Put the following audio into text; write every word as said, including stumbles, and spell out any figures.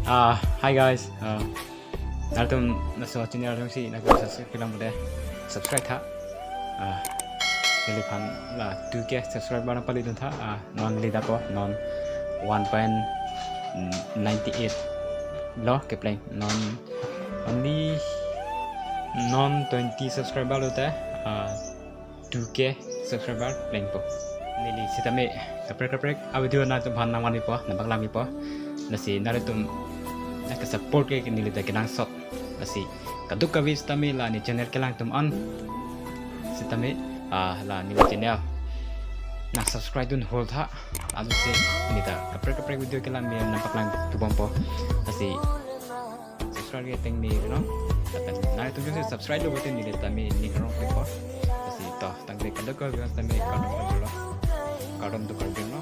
Ah, hi guys. Ah, nangtum laso channel along si nangtum subscribe kelang pute, subscribe tha. Ah, neliphan la two K subscriber nangpalidun tha. Ah, non lida po, non one point nine eight lo kepleng. Non only non twenty subscriber lote, ah, two K subscriber plengpo. Neli sitame kaprek kaprek a video nangtumphan nangvanpo, nangpaklangpo. Lasi nangtum nangke-support ke neli ta kenangsot. Lasi kadokave sitame la ne channel kelang atum an sitame, ah, la neli channel nang subscribe dun hol tha. Lalu si neli ta kaprek kaprek video kelang me nangpaklang tubompo. Lasi subscribe ke teng me, no? Lapen nangtum jongsi subscribe lo pute neli tame ning arong pipo. Lasi to tangte kadokave sitame kardom kardom lo. Kardom to kardom lo.